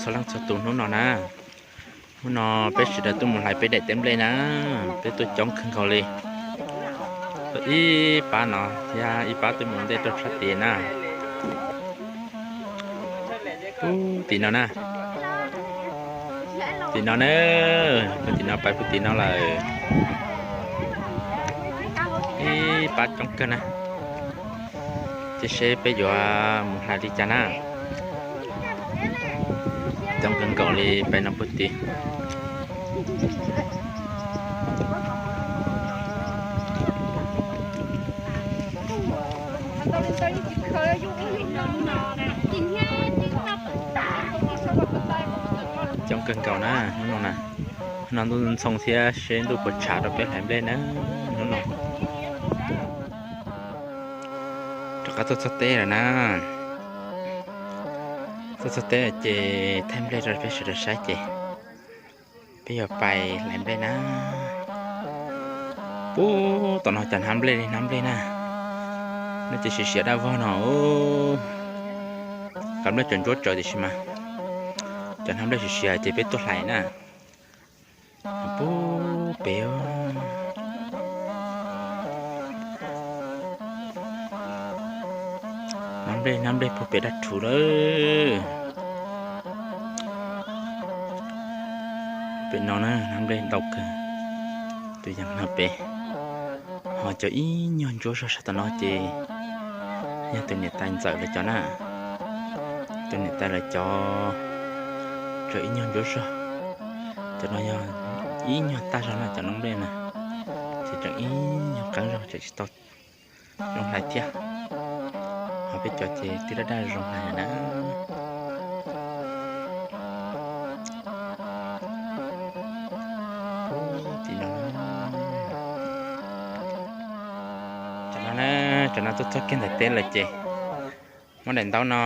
txhua leej txhua tus hnub no na. Hnub no peb sawv daws tuaj mus hlais peb daim teb nplej na, peb tuaj coob kawg nkaus li. Ib pab no thiab ib pab twb mus ntej rau sab tid na. Puag tim no na. Tim no na, puag tim no pais puag tim no lawm. Ib pab coob kawg na. Ces seb peb yuav mus hlais li cas na. Coob kawg nkaus li peb no puag tid. Coob kawg nkaus na hnub no na. Hnub no ntuj ntxhoo thiab seb ntuj puas tshav rau peb hlais nplej na hnub no. Rov qab tuaj txog teb lawm na. Tuaj txog teb ces thaij nplej rau peb sawv daws saib ces peb yuav pais hlais nplej na. Puag tom no cov hnab nplej li hnab nplej na. No ces siav siav daj vog no. Cov nplej tseem ntsuab tsawv tiam sis mas cov hnab nplej siav siav ces peb tuaj hlais na. Puag pem, hnab nplej hnab nplej puag pem dab rhuv lawm. Pem no na hnab nplej ntau kawg, tus yees no pem. Ho cov ib nyuag ntsuab zog sab tom no ces yog tus niam tais ntxawm lawv cov na. Tus niam tais lawv cov tseem ib nyuag ntsuab zog. Cov no yog ib nyuag tag zog na, cov noob nplej na, ces tseem ib nyuag qeeb zog tseem tsis tau zoo hlais thiab. Ho peb cov ces twb daj daj zoo hlais lawm na. Tim no, tam no na, tam no tuaj txog kiag ntawm teb lawm ces muab daim ntaub no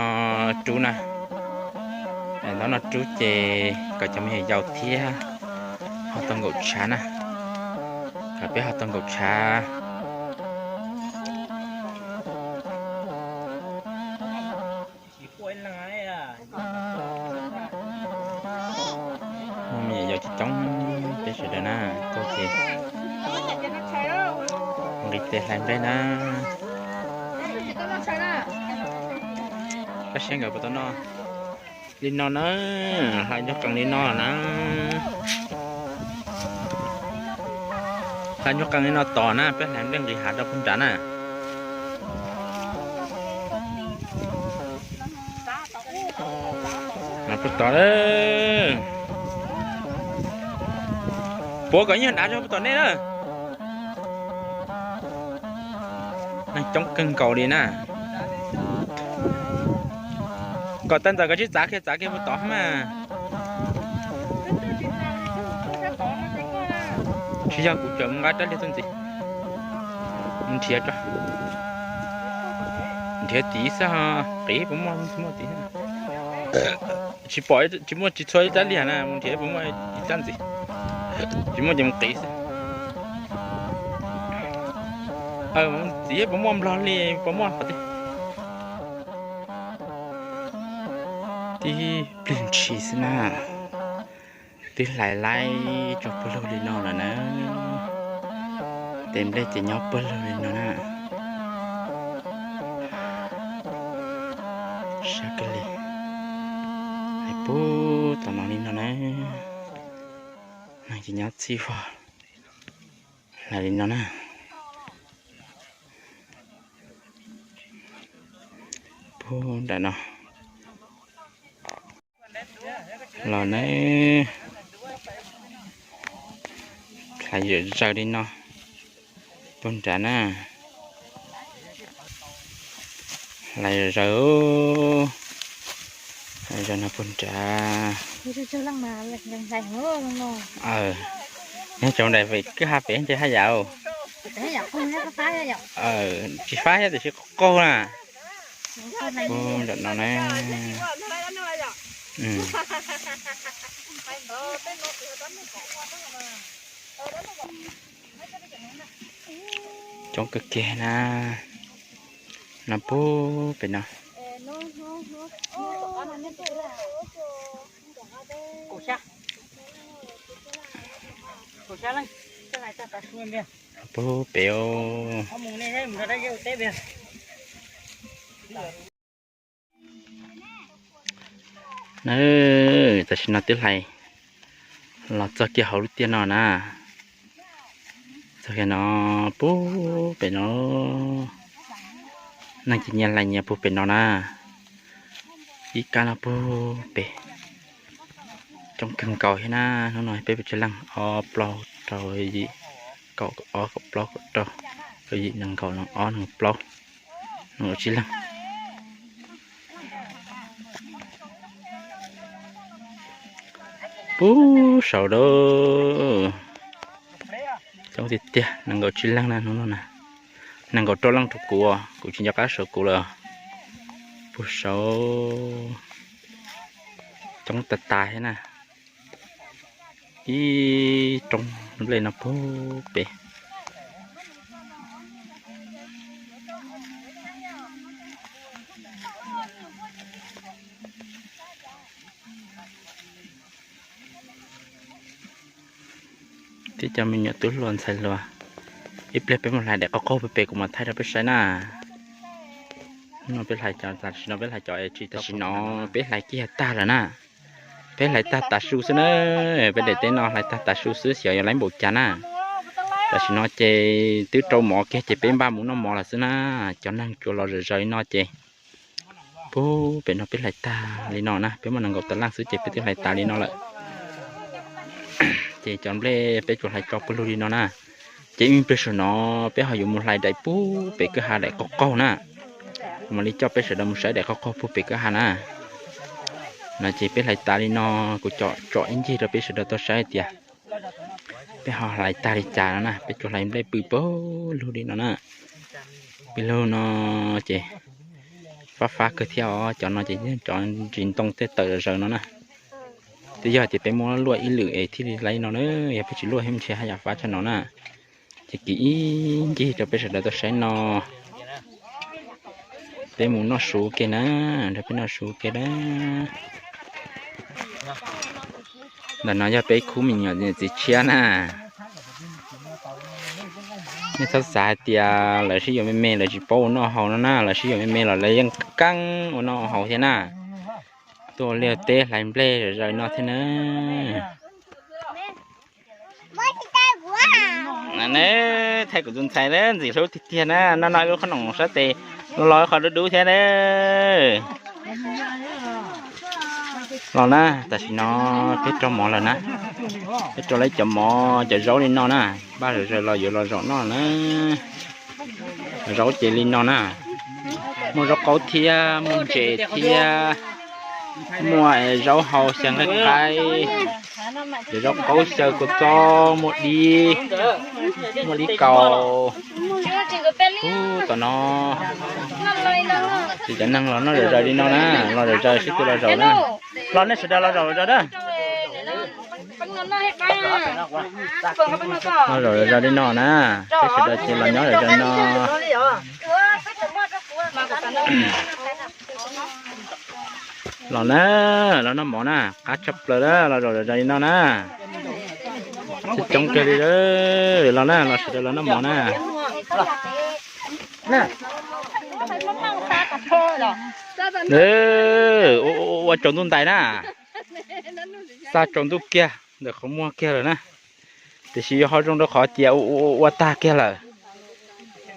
rub na. Daim ntaub no rub ces kom cov me nyuam yaus thiab ho tau nkaum tshav na. Kom peb ho tau nkaum tshav. Muaj me nyuam yaus coob coob peb sawv daws na, tuaj ces nqis tes hlais nplej na. Koj saib nkawd puas tau noj li no na, hlais nco qees li no na. Hlais nco qees li no tos na, peb hlais nplej nqis hav rau puag nrad na. Puag tom, puag kom ib nyuag dav zog puag tom nej na. Neeg coob kawg nkaus li na. Kom tag ntawd koj tsis txav kiag, txav kiag puag tod mas. Tsis yog, kuv tseem mus nqa rab liag tuaj ntxiv. Nrhiav, nrhiav tid xwb, qiv puas muaj, tsis muaj tid. Tsis pom, tsis muaj, tsis txhua ib rab liag na, mus nrhiav puas muaj ib rab ntxiv. Tsis muaj ces mus qiv xwb. Mus ntxiv puas muaj nplog li, puas muaj qhov twg. Tib plig ntshis xwb na, twb hlais laib tso puag lug li no lawm na. Tes nplej ces nyob puag lug li no na. Sab kawg li, hlais puag tom no li no na. Neeg ces nyob txhij vog, hlais li no na. Puag nram no los na, hlais zom zaws li no puag nrad na. Hlais zom zaws, hlais zom zaws no puag nrad. Nyob tsaus nraim kwj ha pem ntshe haj yam, tsis fab thiab tiam sis qaug qaug na. Puag nram no na. Coob kawg kiag na. No puag pem no. Pub pem. Na, tam sim no twb hlais los txog kiag hauv lub tiaj no na. Txog kiag no, pub pem no. Neeg ces nyias hlais nyias pub pem no na. Ib kab no pub pem. Coob kawg nkaus thiab na. Hnub no peb pes tsawg leej? Ob plaub rau yim, kaum ob kaum plaub kaum rau, rau yim nees nkaum, ob nees plaub, nees nkaum tsib leej. Pub saud a. Coob tiag tiag, nees nkaum tsib leej na hnub no na. Nees nkaum rau leej rau kuv, kuv tsis nco qab saud kuv lawm. Pub saud. Coob tas tas thiab na. Ib roob nplej no pub pem. Thiab cov me nyuam tub hluas ntxhais hluas, ib pliag peb mus hlais daim qaug qaug pem pem kuv mam thaij rau peb saib na. No peb hlais cov, tam sim no peb hlais cov es tsis, tam sim no peb hlais kiag tag lawm na. Peb hlais tag tav su xwb na. Peb daim teb no hlais tag tav su xwb, xyov yuav laib npaum cas na. Tam sim no ces twb rau mov kiag ces peb npaj mus noj mov lawm xwb na. Cov neeg tsuas los zawm zaws li no ces pub pem no peb hlais tag li no na, peb muaj nees nkaum tawm leej xwb ces peb twb hlais tas li no lawm. Ces cov nplej peb tsuas hlais tso pawg lug li no na. Ces ib pliag saum no peb ho yuav mus hlais daim pub pem kwj ha daim qaug qaug na. Kuv mam li coj peb sawv daws mus saib daim qaug qaug pub pem kwj ha na. No ces peb hlais tas li no, kuv tsom ib ncig rau peb sawv daws tau saib tias peb ho hlais tag li cas no na. Peb tsuas hlais nplej pw pawg lug li no na. Pw lug no ces fab fab kawg thiab os. Cov no ces cov ntsis ntoo tej tawm zaws no na. Twb yog tias peb muab luaj ib lwm es thiaj li laib no na, yog peb tsis luaj thiab ntshe haj yam fab tshaj no na. Ces kiv ib ncig rau peb sawv daws tau saib no. Peb mus noj su kiag na, nrog peb noj su kiag na. Ntawm no yog peb khub me nyuam txiv tshiab na. Nej txhob xav hais tias lawv sib yuav me me lawv tsis paub ua noj haus no na, lawv sib yuav me me los lawv yeej keeb ua noj ua haus thiab na. Tuaj ua liaj teb hlais nplej zom zaws no thiab na. Thaij kuv tus ntxhais ntxim hlub tiag tiag na, noj noj ib lub qhob noom sab tes, los los qhov dub dub thiab na. Los na, tam sim no peb rau mov lawm na. Peb rau lawm cov mov cov zaub li no na, npaj zom zaws los yuav los zaum noj na. Zaub ces li no na, muaj zaub qaub thiab, muaj ntses thiab, muaj zaub hau xyaw nqaij qaib, cov zaub qaub xyaw kua txob, muaj dib, muaj dib kaus. Ub, tom no ces cov neeg los noj zom zaws li no na, los zom zaws sib tw los zaum na. Los nej sawv daws los zaum zom zaws na. Los zaum zom zaws li no na, peb sawv daws ces los nyob zom zaws no. Los na, los noj mov na, qab tshaj plaws na, los zaum zom zaws li no na. Coob kawg li, los na, los sawv daws los noj mov na. Ua tsaus ntuj ntais na, xa tsaus ntuj kiag ntawm qhov muag kiag lawm na. Tiam sis yuav ho zoo rau qhov tias ua ua tag kiag lawm,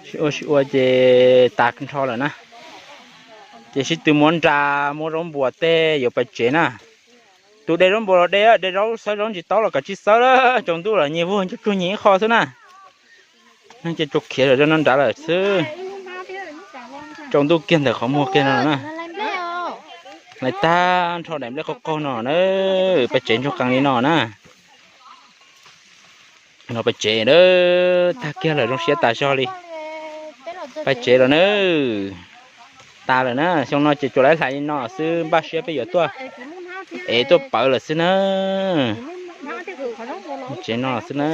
sib ua sib ua ces tas nrho lawm na. Ces sib tw muab nra, muab zaub npua tej yuav pais tsev na. Tus de zaub npua los de, de zaub xawb zaub ntsis taub los kav tsij xawb, tsaus ntuj lawm nyias vuag ntsuj tsuag nyias ib qho xwb na. Neeg ces tsuas khiav zom zaws no nrad lawm xwb. Tsaus ntuj kiag ntawm qhov muag kiag no na. Hlais tag nrho daim nplej qaug qaug no na, pais tsev ntsoog qees li no na. No pais tsev a, tag kiag lawm, zoo siab tas zog li. Pais tsev lawm na, tas lawm na. Xyoo no ces tsuas laib hlais li no xwb, npaj siab peb yuav tuaj ev tuaj pawv lawm xwb na. Tsev no xwb na.